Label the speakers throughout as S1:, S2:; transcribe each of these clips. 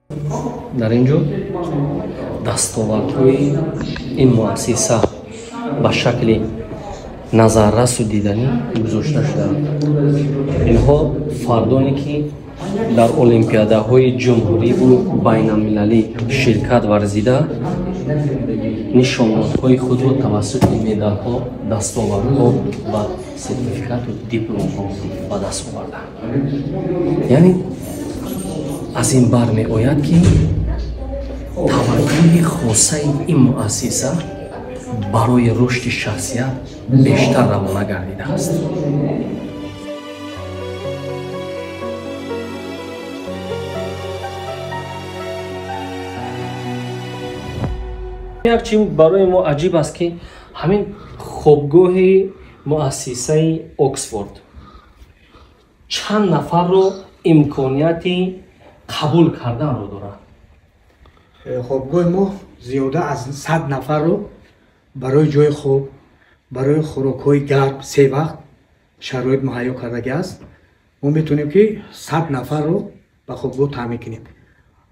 S1: Дар ин ҷо дастовардҳои ин муассиса ба шакли назаррасу диданӣ гузошта шудаанд. Инҳо фардоне, ки дар олимпиадаҳои ҷумҳуриву байналмилалӣ ширкат варзида, нишонотҳои худро тавассути медалҳо, дастовардҳо ва сертификату дипломҳо ба даст оварданд. Яъне аз ин бармеояд, ки таваҷҷӯҳи хосаи ин муассиса барои рушди шахсият бештар равона гардидааст. Як чиз барои мо аҷиб аст, ки ҳамин хобгоҳи муассисаи Оксфорд чанд нафарро имконияти қабул карданро дорад?
S2: Хобгоҳи мо зиёда аз 100 нафарро барои ҷои хоб, барои хӯрокҳои гарм се вақт шароит муҳайё кардагӣ аст. Мо метавонем, ки 100 нафарро ба хобгоҳ таъмин кунем.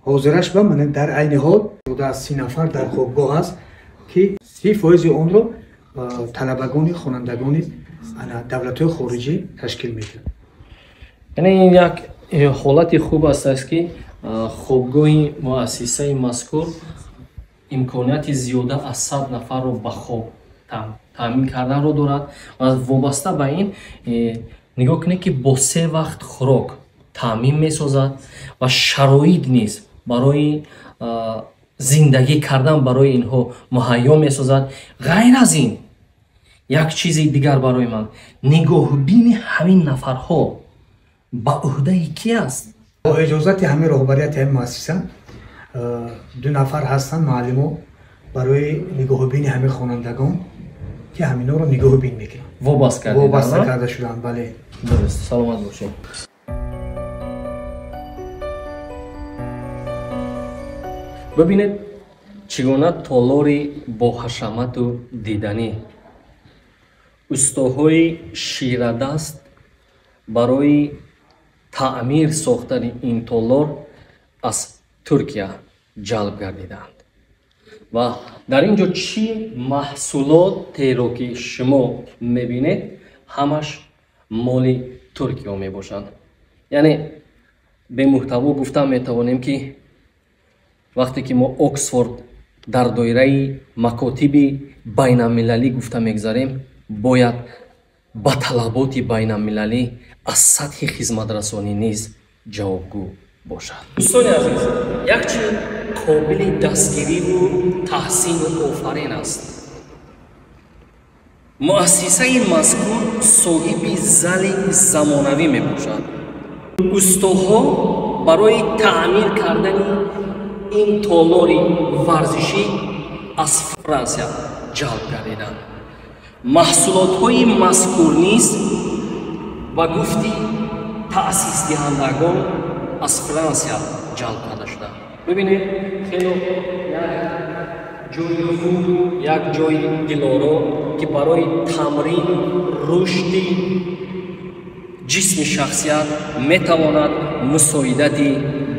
S2: Ҳозираш ба ман дар айни ҳол зиёда аз 30 нафар дар хобгоҳ аст, ки 30% онро талабагони хонандагони давлатҳои хориҷӣ ташкил медиҳанд.
S1: Яъне ин як ҳолати хуб аст, ки хобгоҳи муассисаи мазкур имконияти зиёда аз 100 нафарро ба хоб таъмин карданро дорад ва вобаста ба ин нигоҳ кунед, ки бо се вақт хӯрок таъмин месозад ва шароит низ барои зиндагӣ кардан барои инҳо муҳайё месозад. Ғайр аз ин, як чизи дигар барои ман: нигоҳбини ҳамин нафарҳо ба ӯҳдаи ки аст?
S2: Бо иҷозати ҳамин роҳбарияти ҳамин муассиса ду нафар ҳастанд муаллимо барои нигоҳубини ҳамин хонандагон, ки ҳаминҳоро нигоҳубин мекунанд.
S1: Вобаста
S2: карда шуданд, бале.
S1: Дуруст, саломат бошед. Бибинед, чӣ гуна толори боҳашамату диданӣ. Устоҳои ширадаст барои таъмир сохтани ин толор аз Туркия ҷалб гардидаанд ва дар ин ҷо чӣ маҳсулотеро, ки шумо мебинед, ҳамаш моли Туркиё мебошанд. Яъне бемуҳтаво гуфта метавонем, ки вақте ки мо Оксфорд дар доираи макотиби байналмилалӣ гуфта мегзарем, бояд ба талаботи байналмилалӣ аз сатҳи хизматрасонӣ низ ҷавобгӯ бошад. Дӯстони азиз, як чиз қобили дастгириву таҳсину офарин аст. Муассисаи мазкур соҳиби зали замонавӣ мебошад. Устоҳо барои таъмир кардани ин толори варзишӣ аз Франсия ҷалб гардиданд. Маҳсулотҳои мазкур низ ба гуфти таъсисдиҳандагон аз Франсия ҷалб карда шуданд. Бибинед, хело як ҷои хуб, як ҷои дилоро, ки барои тамрину рушди ҷисми шахсият метавонад мусоидати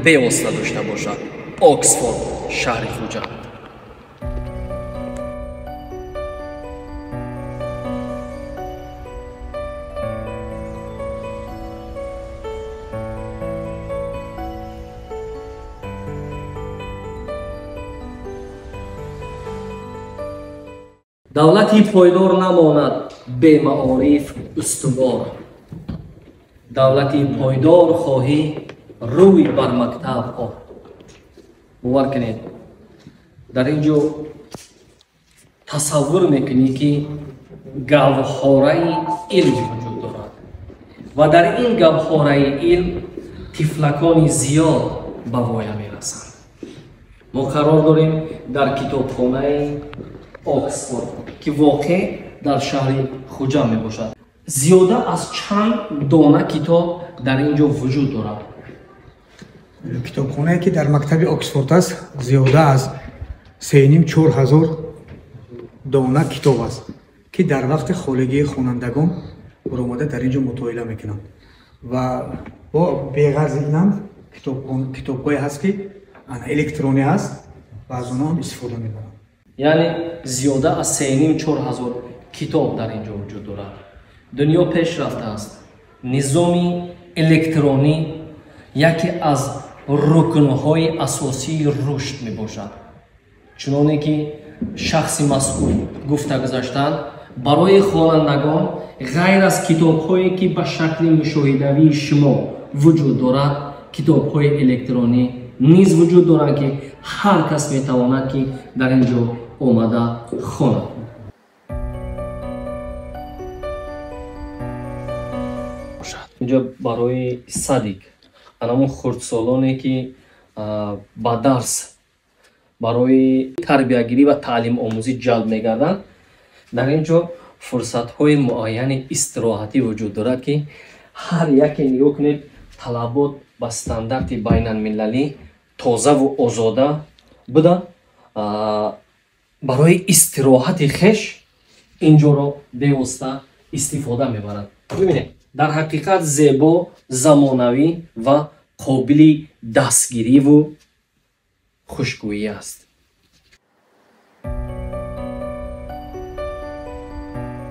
S1: бевосита дошта бошад. Оксфорд, шаҳри Хуҷанд. Давлати пойдор намонад бемаориф устувор. Давлати пойдор хоҳӣ, рӯй бар мактаб ор. Бовар кунед, дар ин ҷо тасаввур мекунӣ, ки гавҳораи илм вуҷуд дорад ва дар ин гавҳораи илм тифлакони зиёд ба воя мерасанд. Мо қарор дорем дар китобхонаи Оксфорд, ки воқеъ дар шаҳри Хуҷанд мебошад. Зиёда аз чанд дона китоб дар ин ҷо вуҷуд дорад?
S2: Китобхонае, ки дар мактаби Оксфорд аст, зиёда аз 3,5-4 ҳазор дона китоб аст, ки дар вақти холигии хонандагон баромада дар ин ҷо мутоила мекунанд. Ва бо беғарзи инам китобҳое ҳаст, ки электронӣ аст ва аз онҳо ҳам истифода мебаранд.
S1: Яъне зиёда аз 3,5-4 ҳазор китоб дар ин ҷо вуҷуд дорад. Дунё пеш рафтааст. Низоми электронӣ яке аз рукнҳои асосии рушд мебошад. Чуноне ки шахси масъул гуфта гузаштанд, барои хонандагон ғайр аз китобҳое ки ба шакли мушоҳидавии шумо вуҷуд дорад, китобҳои электронӣ низ вуҷуд доранд, ки ҳар кас метавонад ки дар ин ҷо омада хонад. Инҷо барои садик, анамон хурдсолоне ки ба дарс барои тарбиягирӣ ва таълимомӯзӣ ҷалб мегарданд, дар ин ҷо фурсатҳои муайяни истироҳатӣ вуҷуд дорад, ки ҳар яке нигоҳ кунед, талабот ба стандарти байналмилалӣ тозаву озода буда, барои истироҳати хеш ин ҷоро бевосита истифода мебаранд. Бибинед, дар ҳақиқат зебо, замонавӣ ва қобили дастгириву хушгӯӣ аст.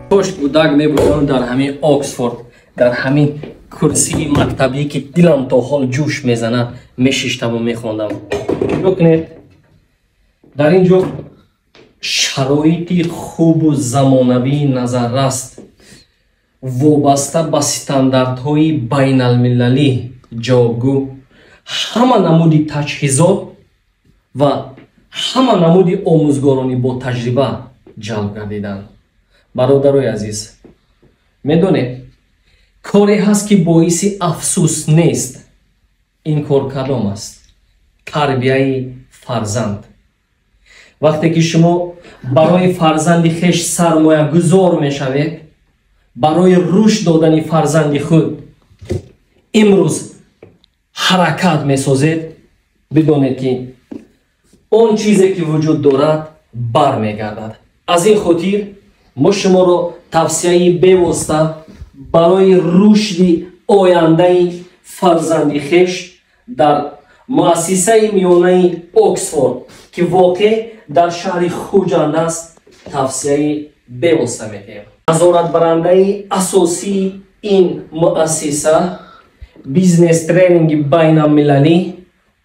S1: Кош кӯдак мебудам дар ҳамин Оксфорд, дар ҳамин курсии мактабӣ, ки дилам то ҳол ҷӯш мезанад, мешиштаму мехондам. Нигоҳ кунед, дар ин ҷо шароити хубу замонавии назарраст вобаста ба стандартҳои байналмилалӣ ҷавобгӯ, ҳама намуди таҷҳизот ва ҳама намуди омӯзгорони бо таҷриба ҷалб гардиданд. Бародарои азиз, медонед, коре ҳаст ки боиси афсӯс нест. Ин кор кадом аст? Тарбияи фарзанд. Вақте ки шумо барои фарзанди хеш сармоягузор мешавед, барои рушд додани фарзанди худ имрӯз ҳаракат месозед, бидонед ки он чизе ки вуҷуд дорад бармегардад. Аз ин хотир мо шуморо тавсияи бевосита барои рушди ояндаи фарзанди хеш дар муассисаи миёнаи Оксфорд, ки воқеъ дар шаҳри Хуҷанд аст, тавсияи бевосита медиҳем. Назоратбарандаи асосии ин муассиса бизнес-тренинги байналмилалӣ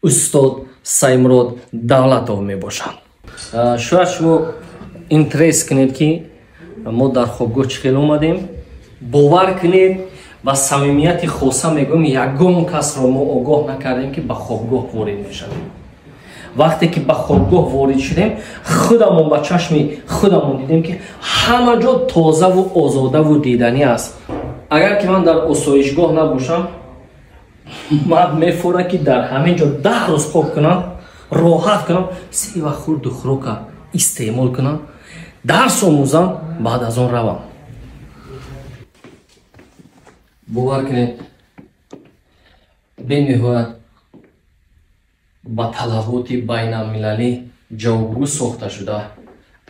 S1: устод Саймурод Давлатов мебошанд. Шояд шумо интерес кунед, ки мо дар хобгоҳ чӣ хел омадем. Бовар кунед, ба самимияти хоса мегӯем, ягон касро мо огоҳ накардем, ки ба хобгоҳ ворид мешавем. Вақте ки ба хобгоҳ ворид шудем, худамон ба чашми худамон дидем, ки ҳама ҷо тозаву озодаву диданӣ аст. Агар ки ман дар осоишгоҳ набошам, ман мефорам, ки дар ҳамин ҷо 10 рӯз хоб кунам, роҳат кунам, се вақт хурду хӯрока истеъмол кунам, дарс омӯзам, баъд аз он равам. Бовар кунед, бениҳоят ба талаботи байналмилалӣ ҷавобгӯ сохта шуда.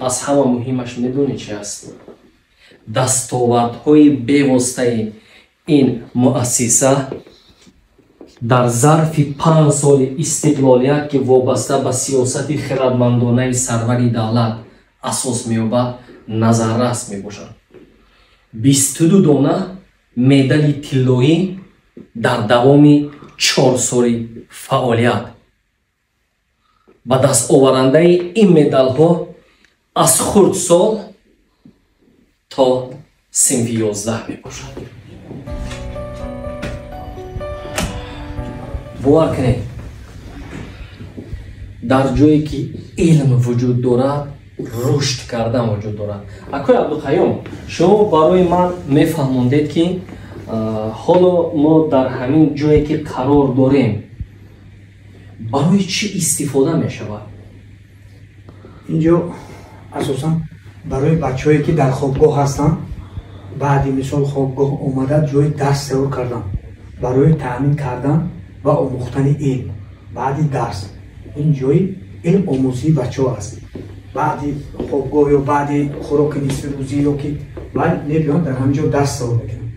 S1: Аз ҳама муҳимаш медонед чи аст? Дастовардҳои бевоситаи ин муассиса дар зарфи 5 соли истиқлолият, ки вобаста ба сиёсати хирадмандонаи сарвари давлат асос меёбад, назаррас мебошад. 22 дона медали тиллоӣ дар давоми 4 соли фаъолият. Ба дастоварандаи ин медалҳо аз хурдсол то синфи 11 мебошад. Бовар кунед, дар ҷое ки илм вуҷуд дорад, рушд кардан вуҷуд дорад. Акои Абдуқаюм, шумо барои ман мефаҳмондед, ки ҳоло мо дар ҳамин ҷое ки қарор дорем, барои чӣ истифода мешавад?
S2: Инҷо асосан барои бачаҳое ки дар хобгоҳ ҳастанд, баъди мисол хобгоҳ омада ҷои дарс тайёр кардан, барои таъмин кардан ва омӯхтани илм баъди дарс. Ин ҷои илм омӯзии бачаҳо аст. Баъди хобгоҳ ё баъди хӯроки нисфирӯзӣ ё ки мебиёнд дар ҳамин ҷо дарс тайёр мекунанд,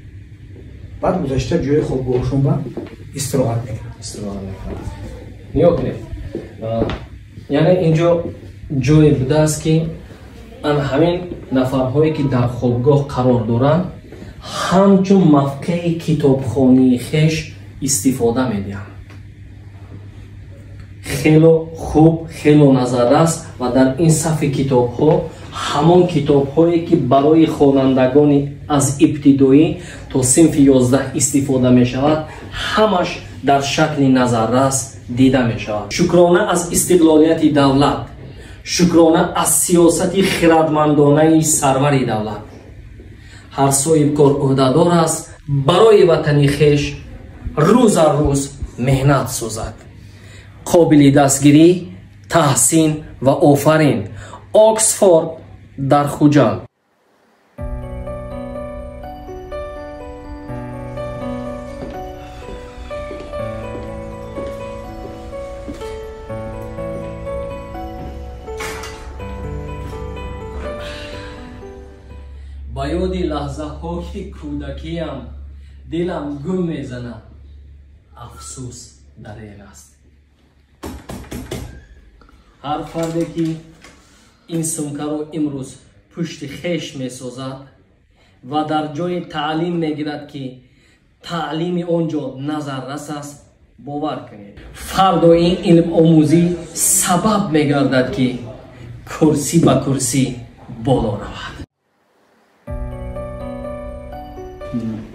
S2: баъд гузашта ҷои хобгоҳшон ба истироҳат мекунанд.
S1: Истироҳат мекунанд. Нигоҳ кунед, Яъне инҷо ҷое будааст, ки ан ҳамин нафарҳое, ки дар хобгоҳ қарор доранд, ҳамчун мавқеи китобхонии хеш истифода медиҳанд. Хело хуб, хело назаррас ва дар ин сафи китобҳо ҳамон китобҳое, ки барои хонандагони аз ибтидоӣ то синфи 11 истифода мешавад, ҳамаш дар шакли назаррас дида мешавад. Шукрона аз истиқлолияти давлат, шукрона аз сиёсати хирадмандонаи сарвари давлат. Ҳар соҳибкор ӯҳдадор аст барои ватани хеш рӯз аз рӯз меҳнат созад. Қобили дастгирӣ, таҳсин ва офарин. Оксфорд дар Хуҷанд. Ба ёди лаҳзаҳои кӯдакиям дилам гум мезанад. Афсӯс дареғ аст. Ҳар фарде, ки ин сумкаро имрӯз пушти хеш месозад ва дар ҷои таълим мегирад, ки таълими он ҷо назаррас аст, бовар кунед, фардо ин илмомӯзӣ сабаб мегардад, ки курсӣ ба курсӣ боло равад.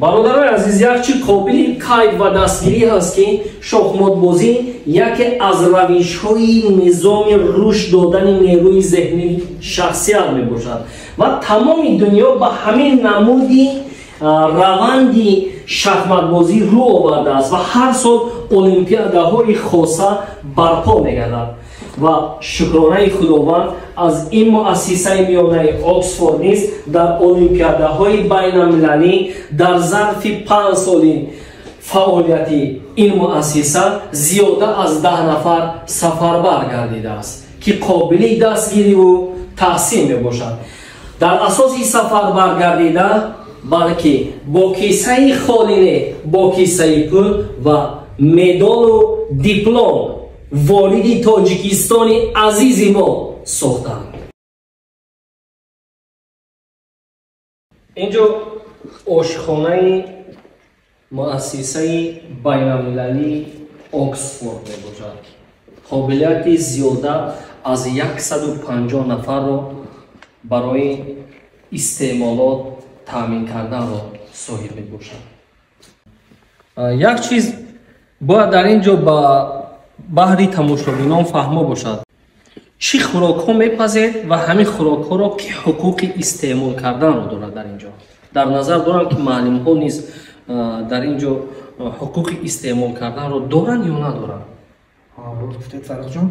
S1: Бародарои азиз, як чи қобили қайд ва дастгирӣ ҳаст, ки шохмотбозӣ яке аз равишҳои низоми рушд додани нерӯи зеҳнии шахсият мебошад ва тамоми дунё ба ҳамин намуди раванди шахматбозӣ рӯ овардааст ва ҳар сол олимпиадаҳои хоса барпо мегардад. Ва шукронаи Худованд аз ин муассисаи миёнаи Оксфорд низ дар олимпиадаҳои байналмилалӣ дар зарфи 5 соли фаъолияти ин муассиса зиёда аз 10 нафар сафарбар гардидааст, ки қобили дастгириву таҳсин мебошад. Дар асоси сафарбар гардида, балки бо кисаи холине, бо кисаи пул ва медолу диплом вориди Тоҷикистони азизи мо сохтанд. Инҷо ошхонаи муассисаи байналмилалии Оксфорд мебошад. Қобилияти зиёда аз 150 нафарро барои истеъмолот таъмин карданро соҳиб мебошад. Як чиз бояд дар ин ҷо ба баҳри тамошобинон фаҳмо бошад. Чӣ хӯрокҳо мепазед ва ҳамин хӯрокҳоро ки ҳуқуқи истеъмол карданро дорад дар ин ҷо? Дар назар дорам, ки муаллимҳо низ дар ин ҷо ҳуқуқи истеъмол карданро доранд ё надоранд?
S2: Гуфтед, Фаррухҷон,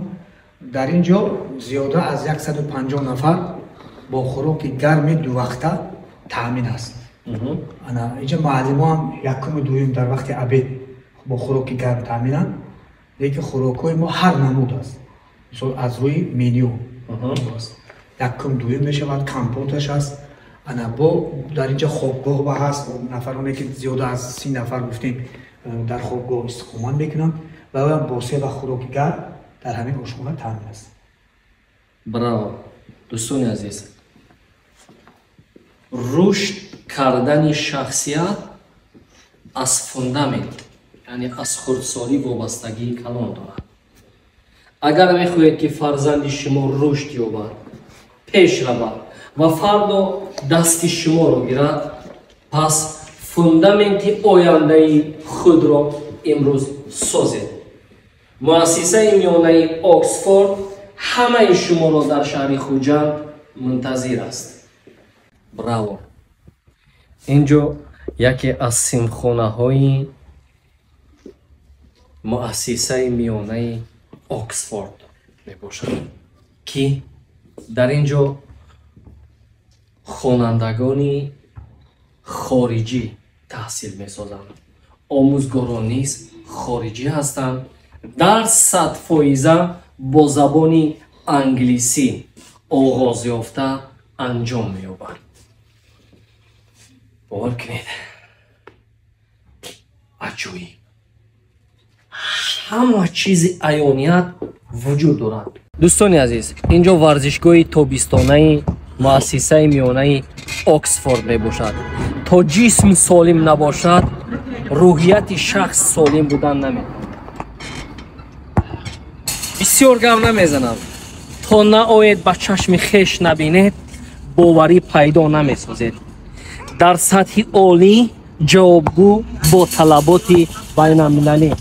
S2: дар ин ҷо зиёда аз 150 нафар бо хӯроки гарми дувақта таъмин аст. Ана инҷа муаллимҳо ҳам якуму дуюм дар вақти обед бо хӯроки гарм таъминанд, лекин хӯрокҳои мо ҳар намуд аст. Мисол, аз рӯи меню аст. Якум дуюм мешавад, компоташ аст. Ана бо дар инҷа хобгоҳ ба ҳаст, нафароне ки зиёда аз 30 нафар гуфтем дар хобгоҳ истиқомат мекунанд ва оям бо се вақт хӯроки гарм дар ҳамин ошхона таъмин аст.
S1: Браво! Дӯстони азиз, рушд кардани шахсият аз фундамент, яъне аз хурдсолӣ вобастагии калон дорад. Агар мехоҳед, ки фарзанди шумо рушд ёбад, пеш равад ва фардо дасти шуморо гирад, пас фундаменти ояндаи худро имрӯз созед. Муассисаи миёнаи Оксфорд ҳамаи шуморо дар шаҳри Хуҷанд мунтазир аст. Браво! Инҷо яке аз синфхонаҳои муассисаи миёнаи Оксфорд мебошад, ки дар ин ҷо хонандагони хориҷӣ таҳсил месозанд. Омӯзгорон низ хориҷӣ ҳастанд. Дар 100% бо забони англисӣ оғоз ёфта анҷом меёбад. Бовар кунед, аҷоиб! Ҳама чизи аёният Вуҷуд дорад. Дӯстони азиз, ин ҷо варзишгоҳи тобистонаи муассисаи миёнаи Оксфорд мебошад. То ҷисм солим набошад, рӯҳияти шахс солим будан наметавонад. Бисёр гап намезанам. То наоед, ба чашми хеш набинед, боварӣ пайдо намесозед. Дар сатҳи олӣ, ҷавобгӯ бо талаботи байналмилалӣ.